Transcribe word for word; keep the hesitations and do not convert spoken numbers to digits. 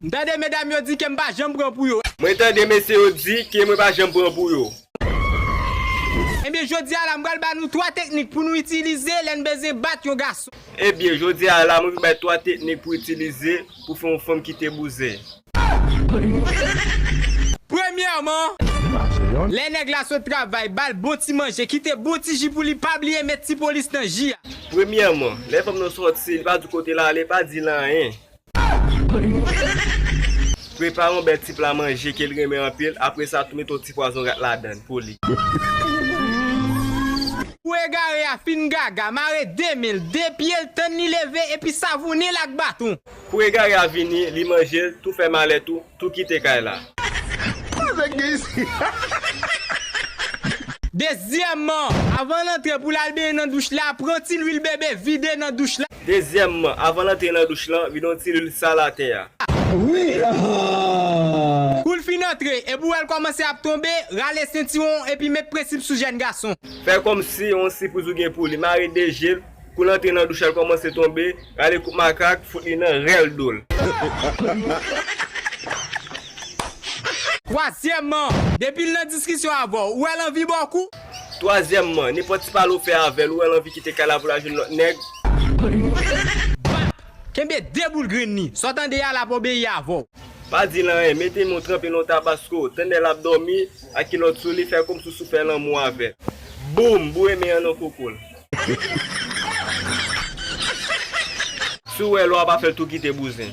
M tande medam yo di ke m pa janm pran pou yo. Mwen tande mesye yo di ke mwen pa janm pran pou yo. Ebyen, jodi a la, m pral ba nou twa teknik pou nou itilize lè n bezwen bat yon gason. Ebyen, jodi a la, mwen vin bay twa teknik pou itilize pou fè yon fanm kite bouzen. Premyèman, lè nèg la sot travay, ba l bon ti manje, kite bon ti ji pou li, pa bliye met ti polis nan ji a. Premyèman, lè fanm nan sòti, li pa di kote l ale, pa di l anyen. Prepare yon bèl ti pla manje ke l renmen anpil, apre sa tou mete yon ti pwazon rat ladan l pou li. Pou egare a fin gaga, mare de men l, de pye l, tann li leve, epi savounen l ak baton. Pou egare a vini, li manje l, tou fè malèt ou, tou kite kay la. Dezyèmman, avan l antre pou l al benyen nan douch la, pran ti lwil bebe, vide nan douch la. Dezyèmman, avan l antre nan douch lan, vide yon ti lwil sal atè a. Wi, ah. Kou l fin antre, epi w wè l kòmanse ap tonbe, rale sentiwon w epi met prensip sou jèn gason. Fè kòmsi yon sipriz ou gen pou li, mare de je l, kou l antre nan douch la, l kòmanse tonbe, rale kout makak, fout li nan rèl do l. Twazyèmman, depi l nan diskisyon avè w, ou wè l anvi ba w kou? Twazyèmman, nenpòt ti pale w fè avè l, ou wè l anvi kite kay la pou l al jwenn lòt nèg. Kenbe de boul grenn li. Sa w tande a, l ap obeyi avè w. Pa di l anyen, mete men w tranpe nan yon tabasko, tande l ap dòmi, ak kilòt sou li, fè kòmsi w sou fè lanmou avè l. Boum! Boure men an nan koko l. Si w wè lwa pa fè l tou kite bouzen.